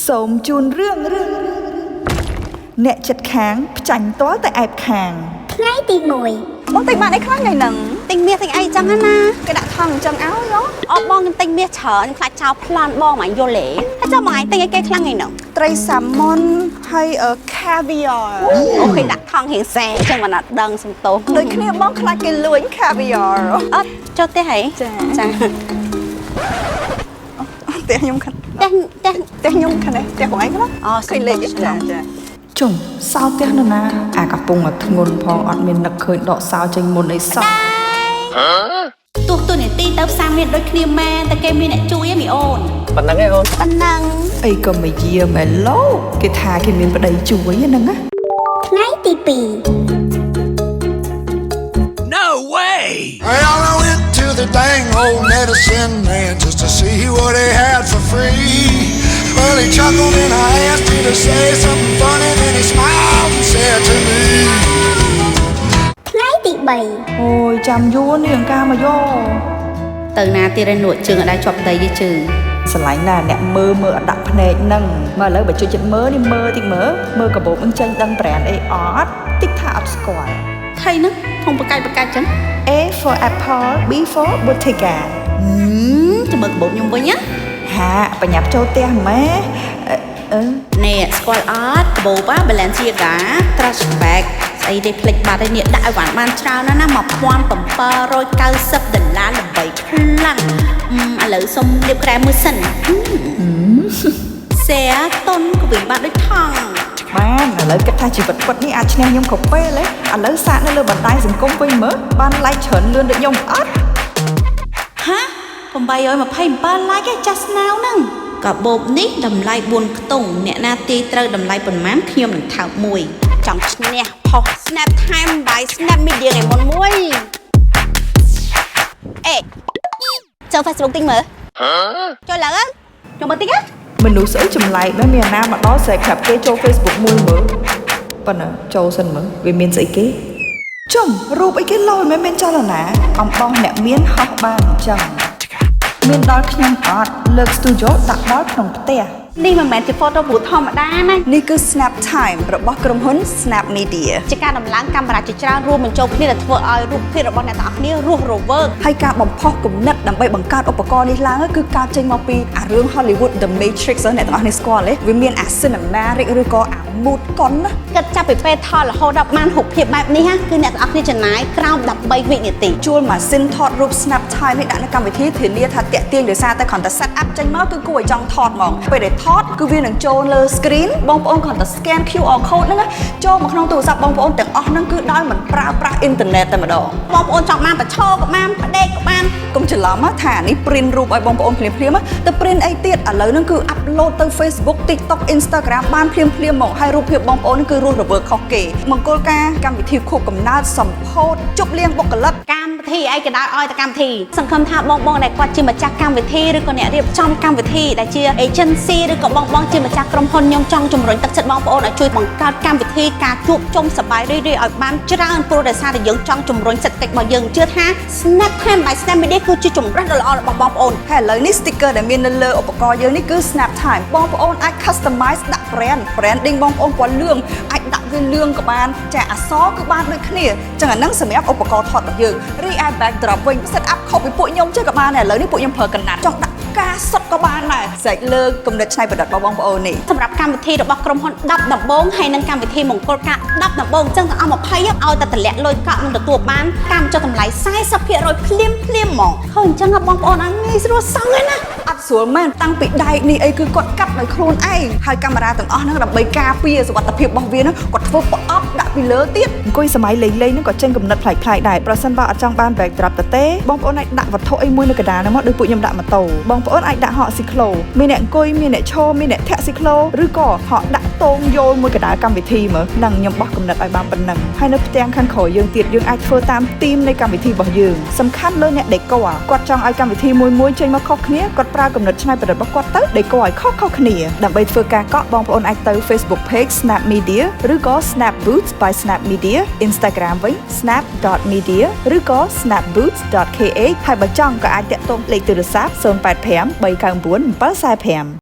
សូមជូនរឿងរឿងរឿងអ្នកចិត្តខាងផ្ចាញ់ទាល់តែអែបខាង ថ្ងៃទី បងទិញបានអីខ្លះថ្ងៃហ្នឹង ទិញមាសទិញអីចឹងណា គេដាក់ថង់អញ្ចឹងឲ្យហ៎ អបបងខ្ញុំទិញមាសច្រើនខ្ញុំខ្លាចចោលប្លន់បងមកយល់ទេហើយចុះបងឯងទិញអីគេខ្លាំងថ្ងៃហ្នឹង ត្រីសាម៉ុនហើយ caviar អូខេដាក់ថង់រៀងសែចឹងមិនអត់ដឹងសំទោស ដូចគ្នាបងខ្លាចគេលួច caviar អត់ចូលផ្ទះហី ចា ចា ផ្ទះខ្ញុំខាង ផ្ទះផ្ទះ ផ្ទះខ្ញុំខាងនេះផ្ទះបងឯងខ្លះ អូ ឃើញលេខចាចា ជុំសោផ្ទះនរណាអាកំពុងតែធ្ងន់ផងអត់មាននឹកឃើញដកសោចេញមុនអីសោះ ទោះទូនីតិទៅផ្សារមានដូចគ្នាមែនតែគេមានអ្នកជួយឯងមីអូន ប៉ុណ្្នឹងឯងអូន ប៉ុណ្ណឹង អីក៏មកយាមែនលោកគេថាគេមានប្តីជួយហ្នឹងណា 1ថ្ងៃទី No way! Well, I went to the dang old medicine man just to see what he had for free. Well, he chuckled and I asked him to say something funny, then he smiled and said to me. 2ថ្ងៃទី អូយចាំយួរនេះអង្ការមកយក ទៅណាទៀតឯងនួកជើងអត់ដែរជាប់ដីទេជើង ស្រឡាញ់ណាស់អ្នកមើលមើលអត់ដាក់ភ្នែកហ្នឹងមកឥឡូវបើជួយចិត្តមើលនេះមើលតិចមើលមើលកាបូបនឹងចេញដឹង brand អីអត់តិចថាអត់ស្គាល់ ថៃហ្នឹងធំបកាច់បកាច់ចឹង A for Apple, B for Bottega. ចាំមើលកាបូបខ្ញុំវិញណា ហាបញ្ញាប់ចូលផ្ទះម៉ែអឺអឺ នេះស្គាល់អត់កាបូបអា Balenciaga Trash Bag ស្អីទេភ្លេចបាត់ហើយនេះដាក់ឲ្យវ៉ាន់បានច្រើនណាស់ណា1790ដុល្លារល្បីខ្លាំងអឺឥឡូវសុំលាបក្រែមមួយសិនសែតុនកវិញបានដូចថង់ បានឥឡូវគិតថាជីវិតពិតនេះអាចឈ្នះខ្ញុំគ្រប់ពេលទេឥឡូវសាកនៅលើបណ្ដាញសង្គមវិញមើលបាន like ច្រើនលឿនដូចខ្ញុំអត់ ហា827 like ឯចាស់ស្នោហ្នឹងកាបូបនេះតម្លៃ4ខ្ទង់អ្នកណាទាយត្រូវតម្លៃប៉ុន្មានខ្ញុំនឹងថើបមួយចង់ឈ្នះផុស Snap Time by Snap Media ថ្ងៃមុនមួយអេចូល Facebook តិចមើលចូលឡើងចូលមើលតិចណា មនុស្សស្អីចម្លែកមែនមានអាណាមកដល់ស្រែកប្រាប់គេចូល Facebook មួយមើលប៉ុណ្ណាចូលសិនមើលវាមានស្អីគេចុំរូបអីគេលយមែនមានចលនាអំបោះអ្នកមានហោះបានអញ្ចឹងមានដល់ខ្ញុំអត់លើក studio ដាក់ដល់ក្នុងផ្ទះ នេះមិនមែនជា photo booth ធម្មតាណា នេះគឺ Snap Time របស់ក្រុមហ៊ុន Snap Media ជាការដំឡើងកាមេរ៉ាជាច្រើនរួមបញ្ចូលគ្នាដែលធ្វើឲ្យរូបភាពរបស់អ្នកទាំងអស់គ្នារស់រវើក ហើយការបំផុសគំនិតដើម្បីបង្កើតឧបករណ៍នេះឡើងគឺកើតចេញមកពីអារឿង Hollywood The Matrix ហ្នឹងអ្នកទាំងអស់គ្នាស្គាល់ទេវាមានអា cinematic ឬក៏អា mood កុនណា គិតចាប់ពីពេលថតរហូតដល់បានរូបភាពបែបនេះណាគឺអ្នកទាំងអស់គ្នាចំណាយក្រោម13វិនាទី ជួលម៉ាស៊ីនថតរូប Snap Time នេះដាក់នៅកម្មវិធីធានាថាតាក់ទាញដោយសារតែគ្រាន់តែ set up ចេញមកគឺគួរឲ្យចង់ថតហ្មងពេលដែលថតគឺវានឹងចូលលើ screen បងប្អូនគ្រាន់តែ scan QR code ហ្នឹងណាចូលមកក្នុងទូរស័ព្ទបងប្អូនទាំងអស់ហ្នឹងគឺដោយមិនប្រើប្រាស់អ៊ីនធឺណិតតែម្ដង បងប្អូនចង់បានបញ្ឈរក៏បានផ្ដេកក៏បាន កុំច្រឡំណាថានេះ print រូបឲ្យបងប្អូនភ្លាមៗណាទៅ print អីទៀតឥឡូវហ្នឹងគឺ upload ទៅ Facebook, TikTok, Instagram បានភ្លាមៗហ្មងហើយរូបភាពបងប្អូនហ្នឹងគឺរស់រវើកខុសគេមង្គលការកម្មវិធីខួបកំណើតសម្ពោធជប់លៀងបុគ្គលិក កម្មវិធីអីក៏ដោយឲ្យតែកម្មវិធីសង្ឃឹមថាបងបងដែលគាត់ជាម្ចាស់កម្មវិធីឬក៏អ្នករៀបចំកម្មវិធីដែលជា agency ឬក៏បងបងជាម្ចាស់ក្រុមហ៊ុនខ្ញុំចង់ជំរុញទឹកចិត្តបងប្អូនឲ្យជួយបង្កើតកម្មវិធីការជួបជុំសប្បាយរីករាយឲ្យបានច្រើនព្រោះដោយសារតែយើងចង់ជំរុញសេដ្ឋកិច្ចរបស់យើងជឿថា Snap Time by Snap Media គឺជាជម្រើសដ៏ល្អរបស់បងប្អូន ហើយឥឡូវនេះ sticker ដែលមាននៅលើឧបករណ៍យើងនេះគឺ Snap Time បងប្អូនអាច customize ដាក់ brand branding បងប្អូនពណ៌លឿងអាចដាក់វាលឿងក៏បានចាអក្សរគឺបានដូចគ្នាចឹងអាហ្នឹងសម្រាប់ឧបករណ៍ថតរបស់យើងរីឯ backdrop វិញ set up ខុសពីពួកខ្ញុំចេះក៏បានដែរឥឡូវនេះពួកខ្ញុំប្រើកណាត់ចង់ដាក់ផ្កាសុទ្ធក៏បានដែរស្រេចលើគំនិតច្នៃប្រឌិតរបស់បងប្អូននេះ សម្រាប់កម្មវិធីរបស់ក្រុមហ៊ុន10ដំបូងហើយនិងកម្មវិធីមង្គលការ10ដំបូងអញ្ចឹងទាំងអស់20ឲ្យតែតម្លាក់លុយកក់នឹងទទួលបានកម្មចុះតម្លៃ40%ភ្លាមភ្លាមហ្មងឃើញអញ្ចឹងហ៎បងប្អូនអត់ងាយស្រួលសង់ឯណា អត់ស្រួលមែនតាំងពីដែកនេះអីគឺគាត់កាត់ដោយខ្លួនឯងហើយកាមេរ៉ាទាំងអស់ហ្នឹងដើម្បីការពារសុវត្ថិភាពរបស់វាហ្នឹងគាត់ធ្វើប្រអប់ដាក់ពីលើទៀត អង្គុយសម័យលេងលេងហ្នឹងក៏ចេញគំនិតប្លែកៗដែរប្រសិនបើអត់ចង់បាន backdrop ទៅទេបងប្អូនអាចដាក់វត្ថុអីមួយនៅកណ្ដាលហ្នឹងមកដូចពួកខ្ញុំដាក់ម៉ូតូបងប្អូនអាចដាក់ហក់ស៊ីក្លូមានអ្នកអង្គុយមានអ្នកឈរមានអ្នកធាក់ស៊ីក្លូឬក៏ហក់ដាក់តងយោលមួយកណ្ដាលកម្មវិធីមើលនឹងខ្ញុំបោះគំនិតឲ្យបានប៉ុណ្ណឹងហើយនៅផ្ទាំងខាងក្រោយយើងទៀតយើងអាចធ្វើតាមធីមនៃកម្មវិធីរបស់យើងសំខាន់លើអ្នក decor គាត់ចង់ឲ្យកម្មវិធីមួយមួយចេញមកខុសគ្នាគាត់ប្រើគំនិតច្នៃប្រឌិតរបស់គាត់ទៅ decor ឲ្យខុសៗគ្នាដើម្បីធ្វើការកក់បងប្អូនអាចទៅ Facebook page Snap Media ឬក៏ Snap Boots by Snap Media, Instagram វិញ snap.media ឬក៏ snapboots.kh ហើយបើចង់ក៏អាចតាក់ទងលេខទូរស័ព្ទ085 399 745។